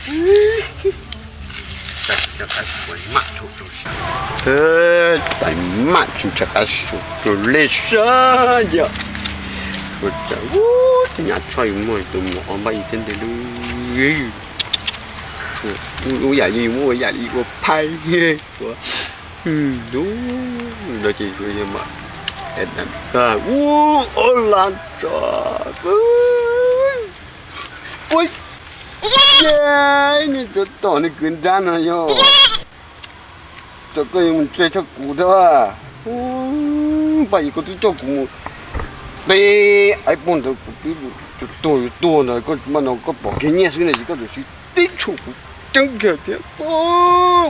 Tais maj tsis ntsha qab su rau lej sab yom. Ua cas ub, tej nyab tshoj yus muaj tus mus o npaj ib thiab ntag lub. Ua yam li yus muaj ua yam li ua phais ua lub no ces ua mas ub o la tso. Ua ces niag tsov tom niag kwv nrab no yog tom koj yuav mus tse tshaj kuv thiab. Npaj ib koj twb coj kuv mus peb aib poj ntawd kuv twb tuag yuav tuag ntawd koj mas no koj pom kiag nyiaj xwb na ces koj txawm siv tib tshuaj kuv ceeb kiag thiab.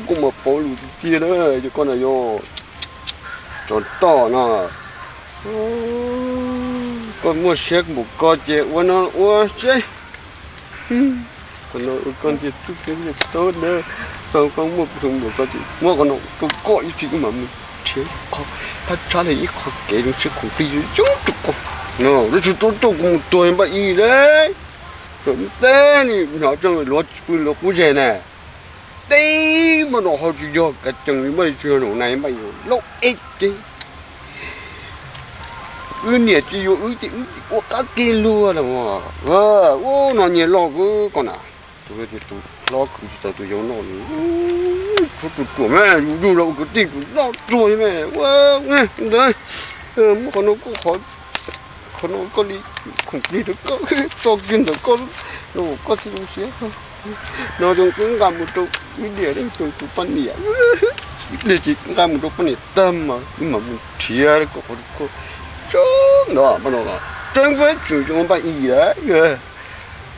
Kuv mas pauv lus tiag tiag na yog koj na yog tsov tom no. Koj muaj siab npaum ko ces ua no ua seb. Qhov no ua koj ntiag tub thiab ntiag tub na. Koj muaj kuv npaum ko ces muab qhov no rau koj ib txhis wb mam mus nrhiav ib qho thaj tsam li ib qho kev zoo siab khoom plig zoo zoo rau koj. Lub tsis rau rau kuv mus tuag npaj ib lawm. Thaum ub teb li hnov tseeb luag tsis pw luag qub zes na. Teb mas no ho tsis yog kav cees li npaj tsis yog no na npaj yog lauj eb ces wb niam tsis yuav wb ces wb ua qab kev luag lawm. Ua no nyias loj koj na. Tus tias tus hlob khwv tsis tau tus yau noj li. Tshuav tus ruam mas yus yug los ua kwv tij tus noj ruag mas ua ntawd. Muab qhov no koj qhov, qhov no koj li khoom plig rau koj tso kiag ntawm koj no koj thiaj zoo siab. No zoo koj nqa mus rau ib diam li tus poj niam. Ib diam ces nqa mus rau poj niam tag mas wb mam mus nrhiav koj qhov koj tso no mas no tseeb fab tsum zoo npaj ib lawm.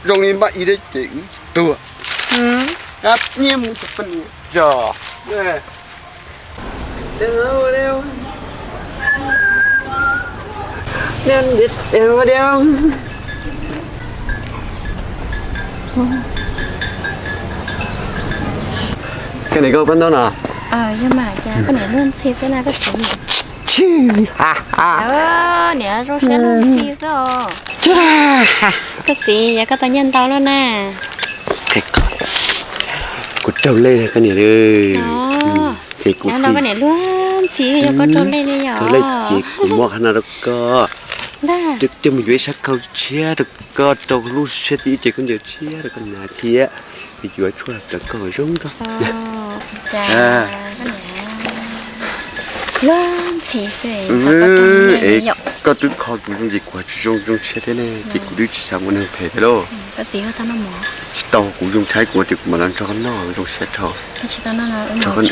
Zoo li npaj ib thiab ces wb tsis tuag. Qab nyiaj mus rau poj niam zog. Koj niam koj pab ntaub no. Yog mas cas koj niam luag ntxhi xwb na koj txiv? Niam zoo siab luag ntxhi xwb os. Koj txiv, yog koj tau nyiaj ntau lawm na. Kuv raug lej koj niam. Ces kuv no koj niam luag ntxhi yog koj raug lej li yog. Raug lej ces kuv muab qhov no rau koj. Coj mus yuav ib sab khau tshiab rau koj rau lub siab tib ces koj ncaws tshiab rau koj hnav thiab. Yuav tshuaj rau koj zoo nkauj. Luag ntxhi xwb. Koj twb kho kuv zoo ces kuv tsis zoo zoo siab thiab ne ces kuv twb tsis xav ua neeg phem thiab lauj. Tsis tau, kuv zoo tshaib kuv tias kuv mam los nrog koj noj zoo siab dhau. Nrog koj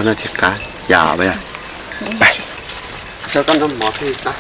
noj thiaj qab yam. Nrog koj noj mov thiaj qab.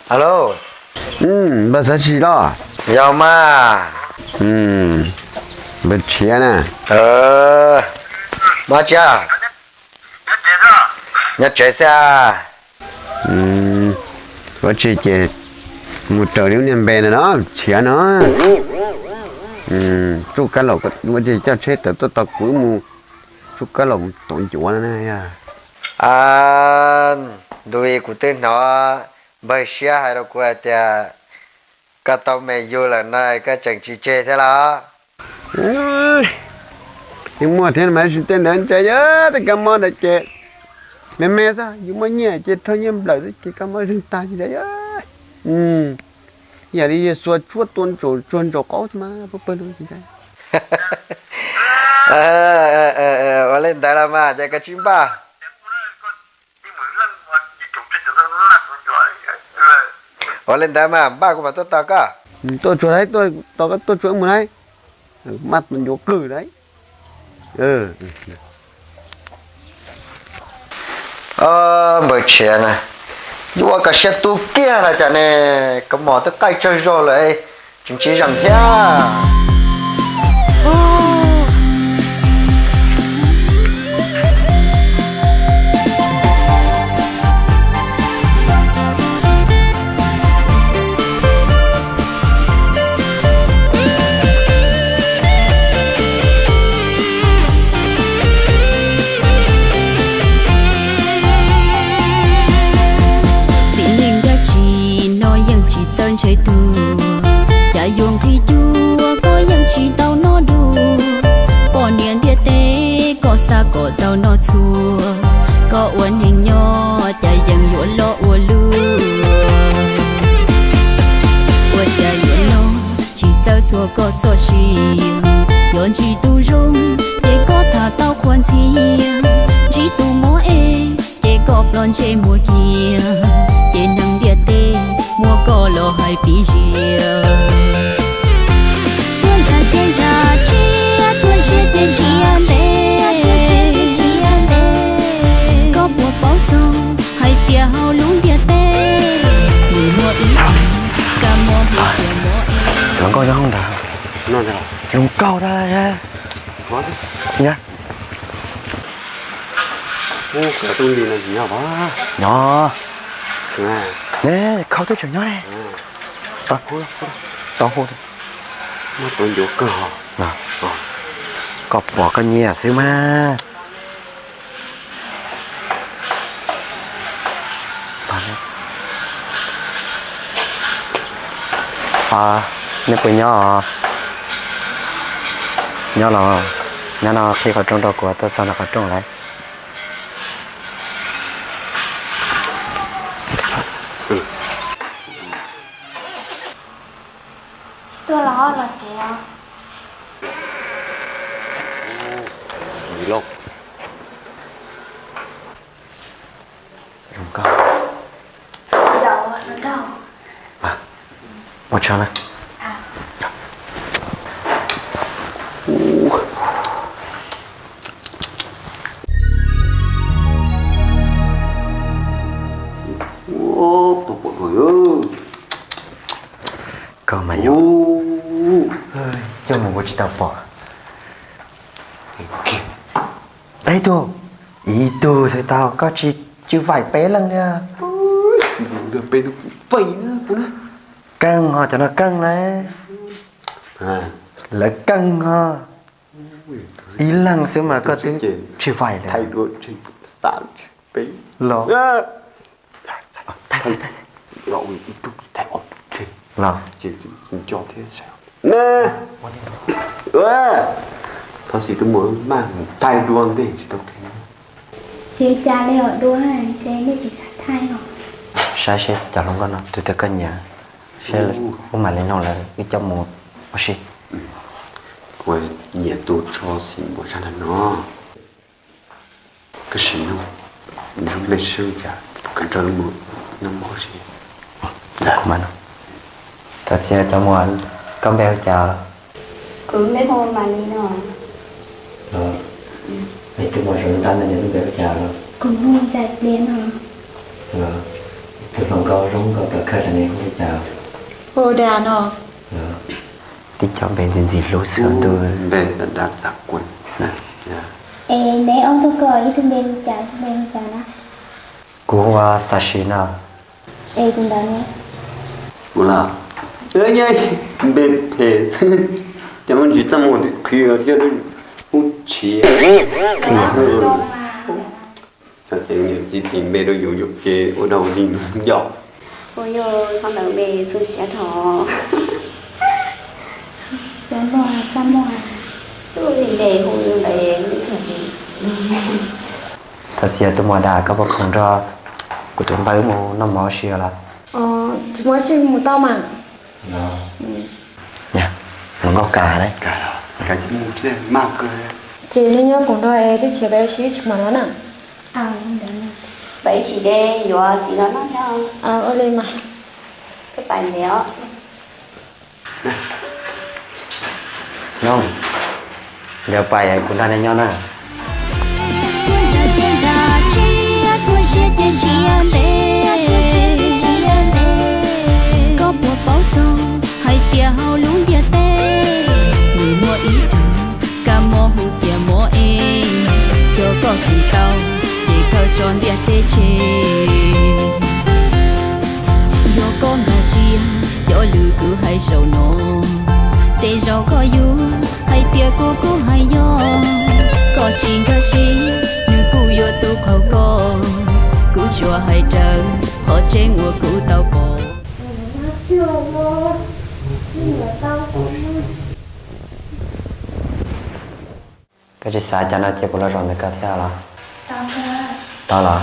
Alo. Npawg Xav Sim los? Yog mas. Npawg Tshiav na? Mab Tshiav, nyob tsev xwb. Ua tsi ces mus raws li lub niag npe na no, Tshiav no. Tsuj Kab Laum, ua tsi coj tsheb tawm tuaj tos kuv mus Tsuj Kab Laum mus tom ncuav no na yog. Ntu i kuv twb hnov npawg Siab hais rau kuv hais tias koj tau me yug lawm no koj tseem tsis tseg thiab los? Yeej muaj thiab mas, tej ntawd ntshe yog tej kab mob ntawd ces me me xwb, yus muaj nyiaj ces rho nyiaj nplawm xwb ces kab mob zeeg tag li ntawd. Yam li xuas tshuab tua ntsaum tsuag ntsaum qaub mas pawg pawg lug. Ua li ntawd los mas ces koj tsis npaj. Ua li ntawd mas npaj kuv mam tuaj tos koj. Tuaj tsuag lawm, tos koj tuaj tsuag mus lawm. Maj tus ncuav qwj lawm. Npawg Tshiav na, Yuav ua kom siab tu kiag los cas ne, kaus mom twb qaij tsawg zaus lawm, tseem tsis zeem thiab. Txiv neej dab tsi no yeej tsis txawj ntshe tuag, cas yuav nqhis cuag koj yeej tsis tau noj dua. Poj niam ntiaj teb koj xav kom tau noj txhua, koj ua neeg nyob cas yeej yuav loj ua luaj. Ua cas yuav nyob tsis txawj txhua koj txoj sia, yuav ntsib tus zoo ces koj tham tau qhuas ntxhias, ntsib tus mob es ces koj ploj ntsej muag kiag, ces neeg ntiaj teb muab koj los hais piv zias. Txhua zaj ces zaj tshiab, txhua siab ces siab ntev, koj puas paub txog hais tias hauv lub ntiaj teb nws muaj ib, kab mob hais tias mob es. Hluas nkauj nyob hauv ntawd. Hluas nkauj tag. Nyob. Ne, khau twb tseem nyob ne. Tau hu. Koj pom koj nyiam xwb mas. Nej puas nyob? Nyob los, nyob no qhib qhov rooj rau kuv, tuaj txog ntawm qhov rooj lawm. Tuaj los los tsev os. Zoo nkauj. Mus tso na. Koj mas yog coj mus kuv tsis tau pom. Peb tug, ib tug xwb tau, koj tsis, tsis vaim peb leej li. Keej ho, cov no keej na. Lawv keej ho. Ib leeg xwb mas koj twb tsis vaim li. Los, los, thov xim twb mus maj mus thaij dua ntej tsis tau kev. Tsis cas li os dua, ntshe nej tsis xav thaij os. Saib seb cov hluas nkauj no tus twg koj nyiam, seb wb mam li noog lawv wb coj mus ua si. Kuv nyiam tus tso xim npaum sab ntawm no. Koj sim nug nws lub npe seb cas, kuv nrog wb mus noj mov ua si. Thov txim cov muam, koj npe hu cas? Kuv npe hu Malis no. Los, tus muam saum ntab ntawd nws lub npe hu cas los? Kuv hu Ntxhais Pliag no. Los, tus hluas nkauj zoo nkauj tawv kawg ntawd nws hu li cas? Hu Das no. Los, tib co npe ntxim ntxim hlub xwb ntuj. Npe dab dab txav kuv. Es neb ob tug ko ib tug npe hu cas, ib tug npe hu cas na? Kuv hu ua Xa Sis no. Es tus ntawd ne? Kuv los, npe phem xwb, ces muaj ntsis txaj muag tim qhia thiab hu Tshiav. Ces niam txiv tis npe rau yus yuam kev ua rau yus ncauj. Hu yus txhob ntawd npe txuj siab dhau. Txaj muag, txaj muag. Tus npe hu ntawd. Thov txim tus muam Das, koj puas khoom nrog kuv tus npawg mus noj mov ua si los? Tsis muaj tsis mus tau mas. Hluas nkauj kas na. Ces nej nyob koom nrog es twb tsis pab ib sim tsis mam los na. Pab ib sim de yuav txiv los noj. Ua li mas. Nyob, ncaws pais kuv nrog nej nyob na. Txhua zaj ces zaj tshiab, txhua siab ces siab ntev, Zaum no, tej zaum koj yuav hais tias kuv kuj hais yog, koj tsis nkag siab, nws kuj yuav tu qhauv koj, kuv tsuas hais raws qhov tseeb uas kuv tau pom. Koj tsis xav cas no cia kuv los zaum ntawm koj thiab los? Tau los.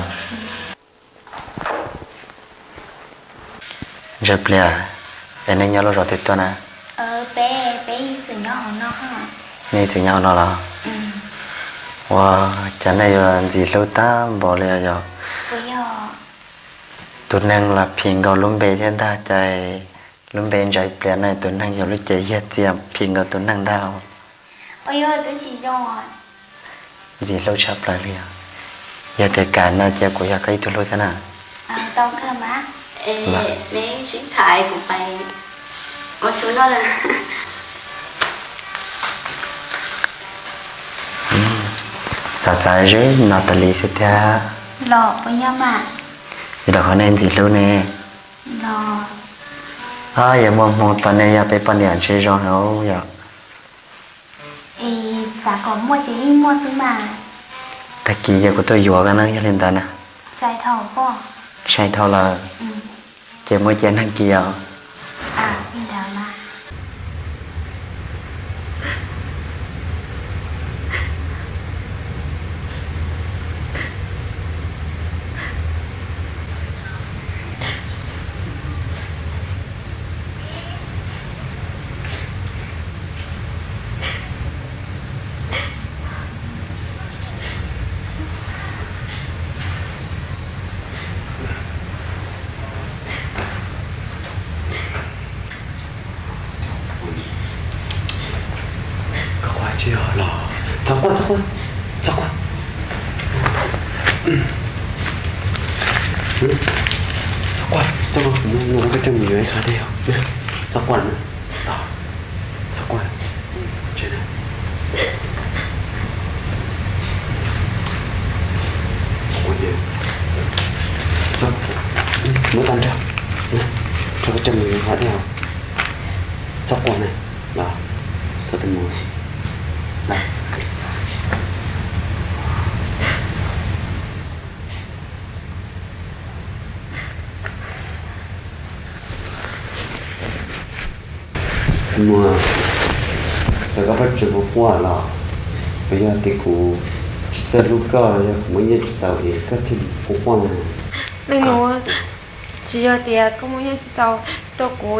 Ntshai pliag, es nej nyob lub zos twg tuaj na? Nej txawm nyob hauv no los? Ua cas nej yuav ntxim hlub tag npaum li yog? Tus neeg los phim nkaus lub npe thiab ntag, cas lub npe Ntshai Plias no tus neeg yog lub cev yag txias phim nkaus tus neeg ntag. Ntxim hlub tshaj plaws li os. Yog tias kam no ces kuv yog koj ib tug hlub thiab na. Xav txav ze no tas li xwb thiab. Vim rau qhov nej ntxim hlub ne. Yog muaj hmoo tau nej yog peb poj niam ntshe zoo heev yom. Tag kis yog kuv tuaj yuav koj na, yog li ntawd na. Sai dhau lawm, ces muab cia neeg kis os. Koj quaj tsis yog los? Txhob quaj, txhob quaj, txhob quaj. Txhob quaj, txhob quaj, kuv muab koj coj mus yuav ib qho dej os. Txhob quaj na. Txhob quaj. Muab tag nrho, tso koj coj mus yuav ib qho dej os. Txhob quaj na, los, txhob mus. Muag, txawm koj pab tsis quaj quaj los, puas yog tias kuv tsis txawj hlub koj, yog kuv muaj nyiaj tsis txaus es koj thiaj li quaj quaj na? Leej muam, tsis yog tias koj muaj nyiaj tsis txaus rau kuv,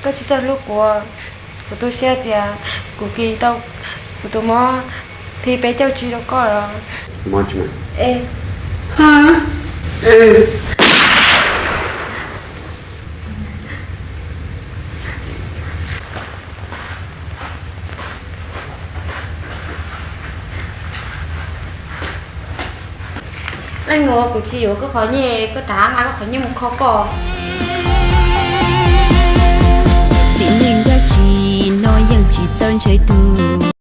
koj tsis txawj hlub kuv. Kuv tu siab tias kuv kis tau kuv tus mob thib peb caug tsib rau koj los. Leej muam, kuv tsis yuav koj qhov nyiaj, koj rov nqa koj qhov nyiaj mus kho koj. Txiv neej dab tsi no yeej tsis txawj ntshai tus.